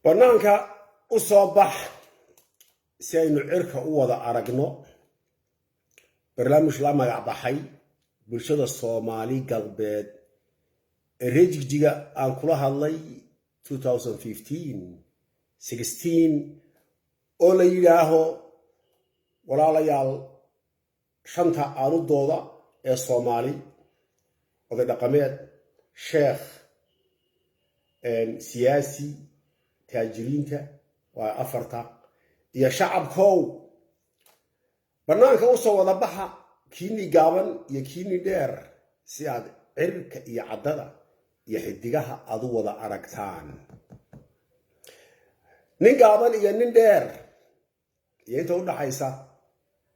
Bannaanka u soo bax si aynu cirka u wada aragno. Barnaamij la magac baxay bulshada Soomaali Galbeed ee reer Jigjiga aan kula hadlay 2015, 16, oo la yidhaaho: "Walaalayaal, shanta aanudooda ee Soomaali, oday dhaqameed, sheekh, siyaasi, taajiriinta waa afarta, iyo shacabkow, bannaanka usoo wada baxa, kiini gaaban iyo kiini dheer, si aad cirka iyo caddada iyo xidigaha aad u wada aragtaan." Nin gaaban iyo nin dheer iyo inta u dhaxaysa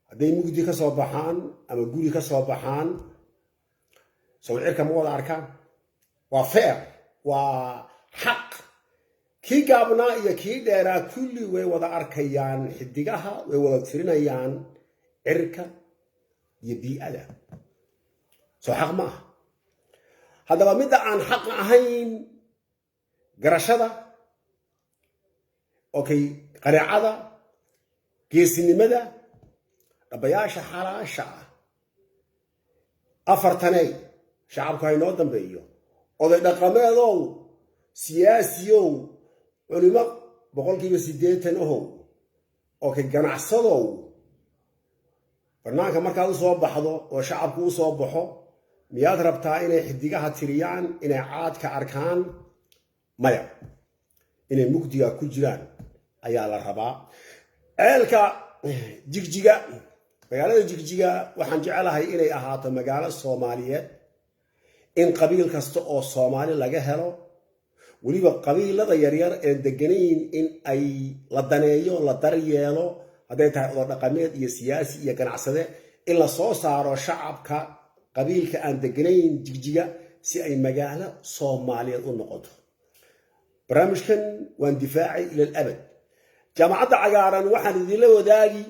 hadday mugdi ka soo baxaan ama guri ka soo baxaan, sow cirka ma wada arkaan? Waa fair, waa xaq. Kii gaabnaa iyo kii dheeraa kulli way wada arkayaan xidigaha, way wada tirinayaan cirka iyo bii'ada. Soo xaq ma aha? Haddaba midda aan xaq ahayn, garashada, okay, qaneecada, geesinimada, dhabayaasha xalaasha ah, afartaney shacabku haynoo dambeeyo, oday dhaqameedow, siyaasiyow, culimo 80% ahow, okay, ganacsadow, bannaanka markaad u soo baxdo oo shacabku u soo baxo, miyaad rabtaa inay xidigaha tiriyaan, inay caadka arkaan? Maya, inay mugdiga ku jiraan ayaa la rabaa. Ceelka Jigjiga, magaalada Jigjiga, waxaan jeclahay inay ahaato magaalo Soomaaliyeed, in qabiil kasta oo Soomaali laga helo, weliba qabiilada yaryar een deganayn in ay la daneeyo, la daryeelo, hadday tahay odo dhaqameed iyo siyaasi iyo ganacsade, in la soo saaro shacabka qabiilka aan deganayn Jigjiga si ay magaalo Soomaaliyeed u noqoto. Barnaamijkan waan difaacay ila alabad. Jaamacadda Cagaaran waxaan idinla wadaagi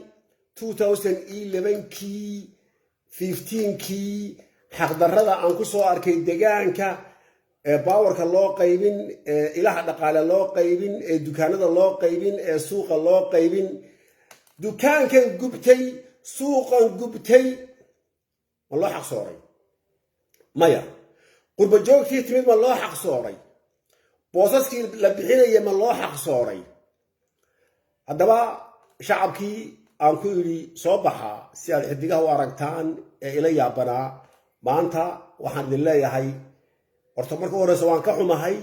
2011kii, 15kii, xaqdarrada aan ku soo arkay degaanka ee baawarka loo qaybin, ee ilaha dhaqaale loo qaybin, ee dukaanada loo qaybin, ee suuqa loo qaybin. Dukaankan gubtay, suuqan gubtay, ma loo xaqsooray? Maya. Qurba joogtii timid ma loo xaqsooray? Boosaskii la bixinaya ma loo xaqsooray? Haddaba shacabkii aan ku idhi soo baxa si aad xidigaha u aragtaan ee ila yaabanaa, maanta waxaan idin leeyahay: horta marka u horeysa waan ka xumahay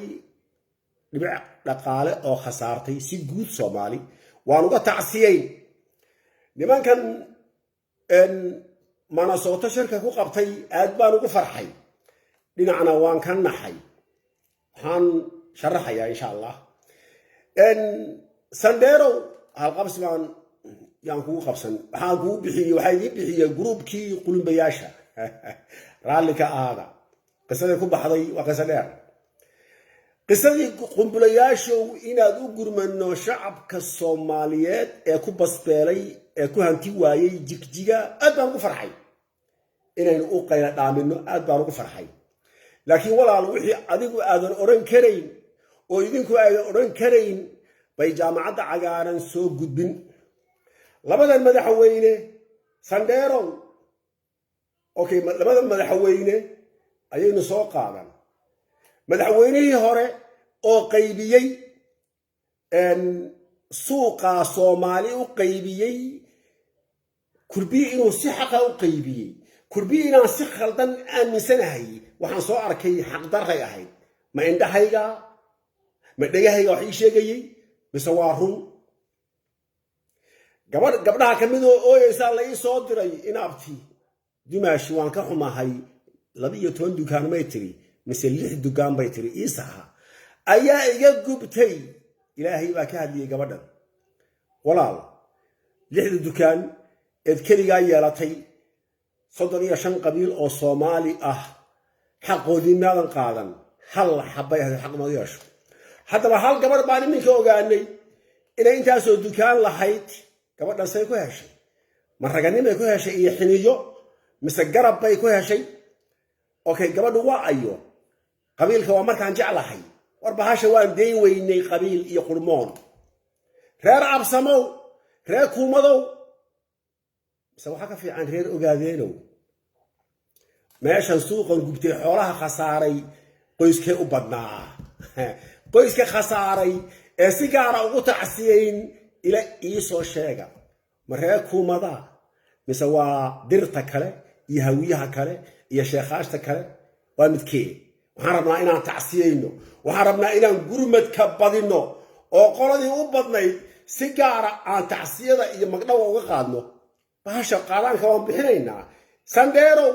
dhibic dhaqaale oo khasaartay si guud Soomaali, waan uga tacsiyey nimankan Manasooto shirka ku qabtay. Aad baan ugu farxay, dhinacna waan ka naxay. Waxaan sharaxayaa, insha Allah. Sandheerow, halqabsi baan yaan kugu qabsan. Waxaan kugu bixiyey, waxaa idiin bixiyey groupkii qulumbayaasha. Raalli ka ahaada, qisadii ku baxday waa qiso dheer. Qisadii qumbulayaashow, inaad u gurmano shacabka Soomaaliyeed ee ku basbeelay, ee ku hanti waayey Jigjiga, aad baan ugu farxay. Inaynu u qayla dhaamino aad baan ugu farxay. Laakiin walaal, wixii adigu aadan odhan karayn oo idinku aadan odhan karayn bay Jaamacadda Cagaaran soo gudbin. Labadan madaxweyne, Sandheerow, okay, labadan madaxweyne ayaynu soo qaadan. Madaxweynihii hore oo qaybiyey suuqaa Soomaali u qaybiyey, Kurbiyi inuu si xaqa u qaybiyey, Kurbiyi inaan si khaldan aaminsanahay, waxaan soo arkay xaqdarray ahayd. Ma indhahayga, ma dhegahayga wax ii sheegayey, mise waa run? Gabadh gabdhaha ka midoo ooyeysaa la ii soo diray: "Inaabti dumaashi, waan ka xumahay, 12 dukaan may tiri mise lix dukaan bay tiri iisaha ayaa iga gubtay." Ilaahay baa ka hadliyey gabadhan. Walaal, lixda dukaan eed keligaa yeelatay, 35 qabiil oo Soomaali ah xaqoodii maadan qaadan. Hal xabbay ahayd, xaq ma yeesho. Haddaba hal gabadh baan iminka ogaanay inay intaasoo dukaan lahayd. Gabadhan say ku heshay? Ma raganimay ku heshay iyo xiniyo, mise garab bay ku heshay? Okay, gabadhu waa ayo? Qabiilka waa markaan jeclahay. War bahasha waan dayn weynay, qabiil iyo qurmoon. Reer Absamow, reer Kuumadow, mise waxaa ka fiican reer Ogaadeenow, meeshan suuqan gubtay, xoolaha khasaaray, qoyskee u badnaa? Qoyska khasaaray ee si gaara ugu tacsiyeyn ila iisoo sheega. Ma reer Kuumada mise waa Dirta kale iyo Hawiyaha kale iyo Sheekhaashta kale? Waa midkee? Waxaan rabnaa inaan tacsiyeyno, waxaan rabnaa inaan gurmadka badino oo qoladii u badnayd si gaara aan tacsiyada iyo magdhawa uga qaadno. Bahasha qaadaanka waan bixinaynaa. Sandheerow,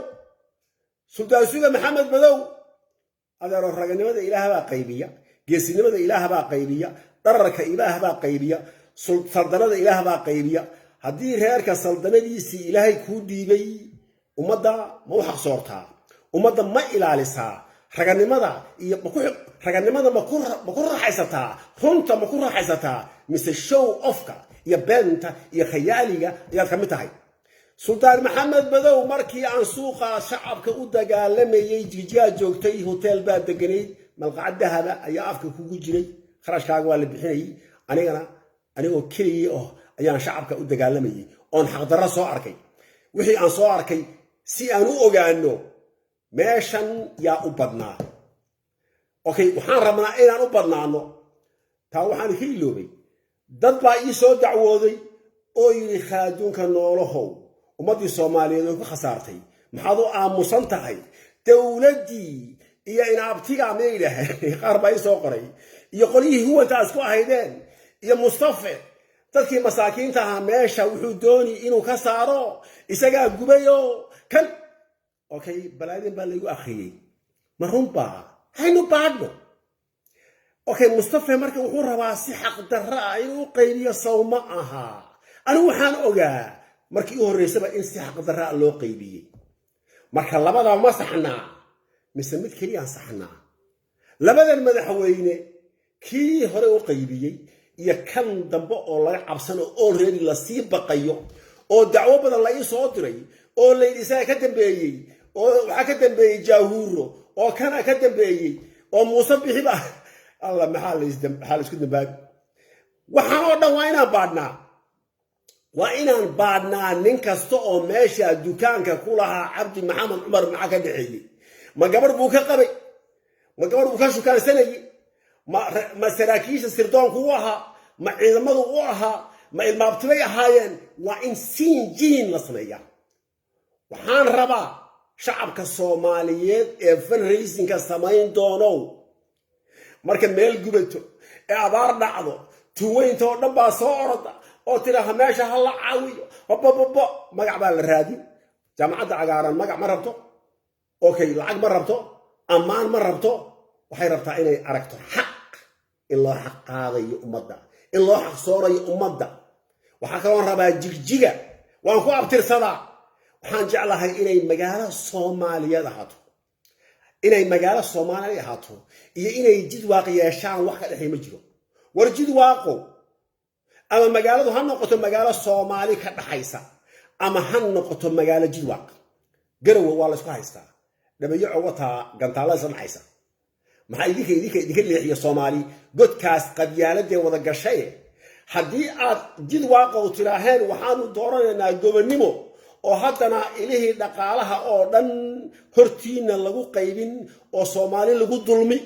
Suldaan Suga Maxamed Madow, adeero, raganimada Ilaah baa qaybiya, geesinimada Ilaah baa qaybiya, dhararka Ilaah baa qaybiya, saldanada Ilaah baa qaybiya. Haddii reerka saldanadiisii Ilaahay kuu dhiibay, ummadda ma u xaqsoortaa? Ummadda ma ilaalisaa? Raganimada iyo raganimada ma ku raaxaysataa? Runta ma ku raaxaysataa, mise show off-ka iyo beenta iyo khayaaliga ayaad ka mid tahay? Suldaan Maxamed Madow, markii aan suuqa shacabka u dagaalamayey, Jigjigaa joogtay, hotel baa deganayd, malqacad dahaba ayaa afka kugu jiray, kharashkaaga waa la bixinayay. Anigana anigoo keligii oh ayaan shacabka u dagaalamayey oon xaqdarro soo arkay. Wixii aan soo arkay si aan u ogaano meeshan yaa u badnaa. Okay, waxaan rabnaa inaan u badnaano. Taa waxaan ka iloobay, dad baa ii soo dacwooday oo yidhi: "Khaaduunka noolahow, ummaddii Soomaaliyeed oo ku khasaartay, maxaad u aamusan tahay? Dowladdii iyo inaabtigaa miyay idhaaheen?" Qaar baa ii soo qoray, iyo qolyihii huwantaa isku ahaydeen iyo Mustafe, dadkii masaakiinta ahaa meesha wuxuu dooni inuu ka saaro, isagaa gubayo kan. Okay, balaadin baa laygu akhriyey. Ma runbaa? Haynu baadhno. Okay, Mustafe marka wuxuu rabaa si xaqdarro ah inuu u qaybiyo, sow ma aha? Anigu waxaan ogaa markii u horreysaba in si xaqdarra ah loo qaybiyey. Marka labadaba ma saxnaa mise mid keliyaan saxnaa? Labadan madaxweyne, kii hore u qaybiyey iyo kan dambe oo laga cabsano, already lasii baqayo oo dacwo badan la ii soo diray oo layidhi isaga ka dambeeyey, oo waxaa ka dambeeyey Jaahuuro, oo kana ka dambeeyey, oo Muuse Bixiba. Alla, maxaa la isku dambaabi? Waxaan oo dhan waa inaan baadhnaa, waa inaan baadhnaa. Nin kasta oo meesha dukaanka ku lahaa Cabdi Maxamed Cumar maxaa ka dhexeeyey? Ma gabarh buu ka qabay? Ma gabarh buu ka shukaansanayey? Ma saraakiisha sirdoonku u ahaa? Ma ciidamadu u ahaa? Ma ilmaabtibay ahaayeen? Waa in siin jiin la sameeyaa. Waxaan rabaa shacabka Soomaaliyeed ee fundraising-ka samayn doonow, marka meel gubato ee abaar dhacdo, tuweynta oo dhan baa soo oroda oo tidhaaha meesha ha la caawiyo, babababo, magac baa la raadin. Jaamacadda Cagaaran magac ma rabto, okay, lacag ma rabto, ammaan ma rabto. Waxay rabtaa inay aragto xaq, in loo xaq qaadayo ummadda, in loo xaq soorayo ummadda. Waxaa kaloon rabaa, Jigjiga waan ku abtirsadaa, waxaan jeclahay inay magaalo Soomaaliyeed ahaato. Inay magaalo Soomaaliyeed ahaato iyo inay Jidwaaq yeeshaan wax ka dhexey ma jiro. War Jidwaaqo, ama magaaladu ha noqoto magaalo Soomaali ka dhaxaysa ama ha noqoto magaalo Jidwaaq. Garowe waa laysku haystaa, Dhabayaco wataa gantaallada isla dhacaysa. Maxaa idinka leexiya Soomaali godkaas qabyaaladee wada gashaye? Haddii aad Jidwaaqow tiraaheen waxaanu dooranaynaa gobonnimo, oo haddana ilihii dhaqaalaha oo dhan hortiina lagu qaybin oo Soomaali lagu dulmi.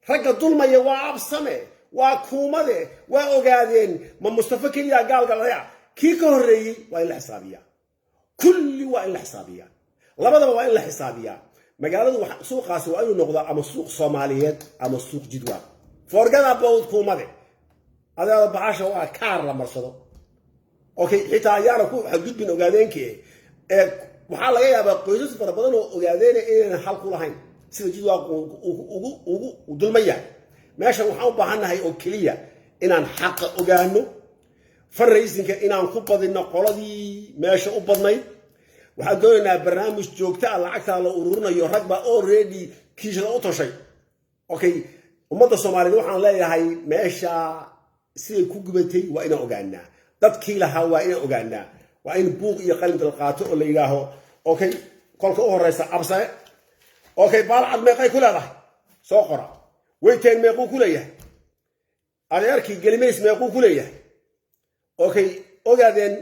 Ragga dulmaya waa Absame, waa Kuumade, waa Ogaadeen. Ma Mustafa keliya gaalka laya? Kii ka horreeyey waa in la xisaabiyaa, kulli waa in la xisaabiyaa, labadaba waa in la xisaabiyaa. Magaaladu suuqaasi waa inuu noqdaa ama suuq Soomaaliyeed ama suuq Jidwaaq. Forget about Kuumade, adeeda, baxasha waa kaar la marsado. Okay, xitaa ayaana ku xadgudbin Ogaadeenki ee waxaa laga yaabaa qoysas fara badan oo Ogaadeena inaynan xal ku lahayn sida Jidwaaq ugu dulman yahay. Meeshan waxaan u baahannahay oo keliya inaan xaqa ogaano, fundraising-ka inaan ku badinno qoladii meesha u badnayd. Waxaan doonaynaa barnaamij joogto ah, lacagtaa la ururinayo. Rag baa already kiishada u toshay. Okay, ummadda Soomaaliyeed waxaan leeyahay, meesha siday ku gubatay waa inaan ogaanaa, dadkii lahaa waa inaan ogaanaa. Waa in buuq iyo qalin dalqaato oo la yidhaaho: okay, kolka u horeysa Absame, okay, Baalcad meeqay ku leedahay? Soo qora. Weyteen meequu ku leeyahay? Adeerkii Gelimays meequu ku leeyahay? Okay, Ogaadeen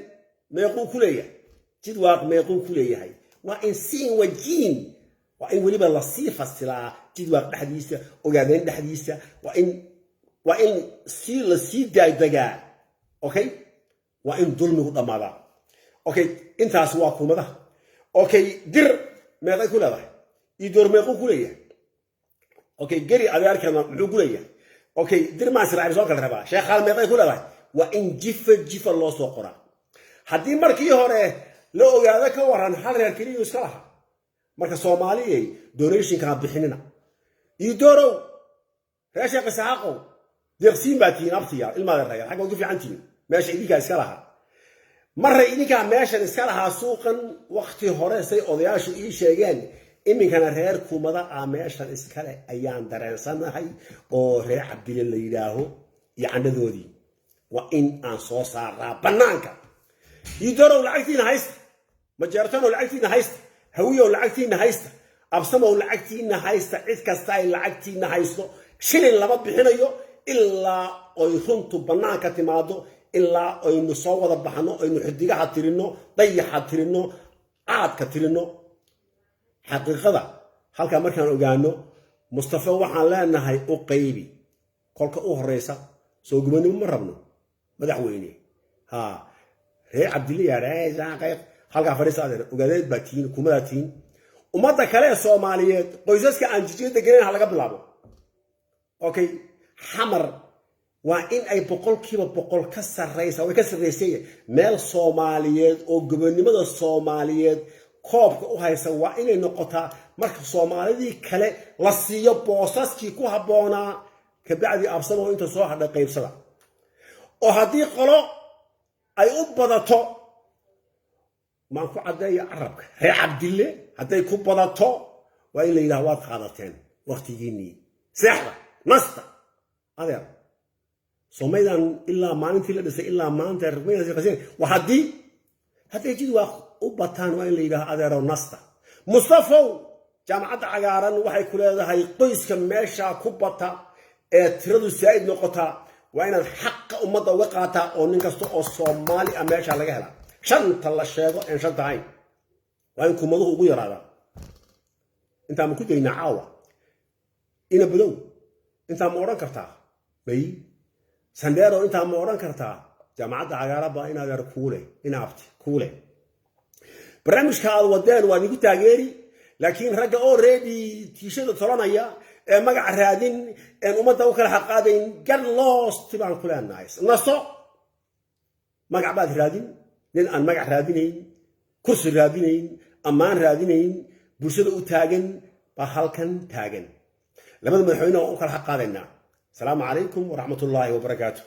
meequu ku leeyahay? Jidwaaq meequu ku leeyahay? Waa in siin wajiin, waa in weliba lasii fasilaa Jidwaaq dhexdiisa, Ogaadeen dhexdiisa, waa in si lasii daagdegaa. Okay, waa in dulmigu dhammaadaa. Okay, intaas waa kumadaha. Okay, Dir meeqay ku leedahay? Idoor meequu ku leeyahay? Okay, Geri adeerkana muxuu ku leeyahay? Okay, Dir maasraacib soo kala rabaa. Sheekhaal meeqay ku leedahay? Waa in jifa jifa loo soo qoraa. Haddii markii hore la ogaado, ka waran hal reer keliyu iska laha? Marka Soomaaliyay, donationkaa bixinina. Idoorow, reer Sheekh Isaxaaqow, deeqsiin baa tihiin, abtiya ilmaada reer xagga ugu fiican tihiin. Meesha idinkaa iska lahaa marra, idinkaa meeshan iska lahaa suuqan wakti hore, say odayaashu ii sheegeen. Iminkana reer Kumada ah meeshan iskale ayaan dareensanahay, oo reer Cabdile la yidhaaho iyo candhadoodii waa in aan soo saaraa bannaanka. Idoorow, lacagtiina haysta. Majeertanow, lacagtiina haysta. Hawiyow, lacagtiina haysta. Absamow, lacagtiina haysta. Cid kasta ay lacagtiina haysto. Shilin lama bixinayo ilaa oy runtu bannaanka timaado, ilaa aynu soo wada baxno, aynu xidigaha tirinno, dayaxa tirinno, caadka tirinno, xaqiiqada halkaa markaan ogaano. Mustafa waxaan leenahay u qaybi kolka u horeysa. Soo gubanimo ma rabno, madaxweyne. Ha reer Cabdiliyaar halkaa fadhiista. Adeer, ogaadeed baa tihiin, kumadaa tihiin. Ummadda kale ee Soomaaliyeed, qoysaska aan Jijiga deganayn ha laga bilaabo. Okay, Xamar waa in ay 100% ka sarraysa. Way ka sarraysay. Meel Soomaaliyeed oo gobonnimada Soomaaliyeed koobka u haysa waa inay noqotaa. Marka Soomaalidii kale la siiyo boosaskii ku habboonaa, kabacdi Absamo inta soo hadhay qaybsada. Oo haddii qolo ay u badato, maan ku caddeeya carabka, reer Cabdille hadday ku badato, waa in la yidhaha waad qaadateen waktigiinnii, seexda, nasta. Adeer, soomaydan ilaa maalintii la dhisay ilaa maanta waa hadday jid waa u bataan, waa in la yidhaha adeerow nasta. Mustafow, Jaamacadda Cagaaran waxay ku leedahay qoyska meeshaa ku bata ee tiradu saa'id noqotaa waa inaad xaqa ummadda uga qaataa, oo nin kasta oo Soomaali ah meeshaa laga helaa. Shanta la sheego een shanta ahayn waa in kumaduhu ugu yaraadaa. Intaa ma ku daynaa caawa? Ina Budow, intaa ma odhan kartaa? May Sandheero, intaa ma odhan kartaa? Jaamacadda Cagaaran baa in adeer kuule, in abti kuule. Barnaamijka aad wadeen waa idinku taageeri, laakiin ragga already tiishada tolanaya ee magaca raadin een ummadda u kala xaqaadayn, get lost baan ku leenahay. Naso, magac baad raadin. Nin aan magac raadinayn, kursi raadinayn, ammaan raadinayn, bulshada u taagan baa halkan taagan. Labada madaxweyne waan u kala xaq qaadaynaa. Asalaamu calaykum waraxmatullaahi wabarakaatu.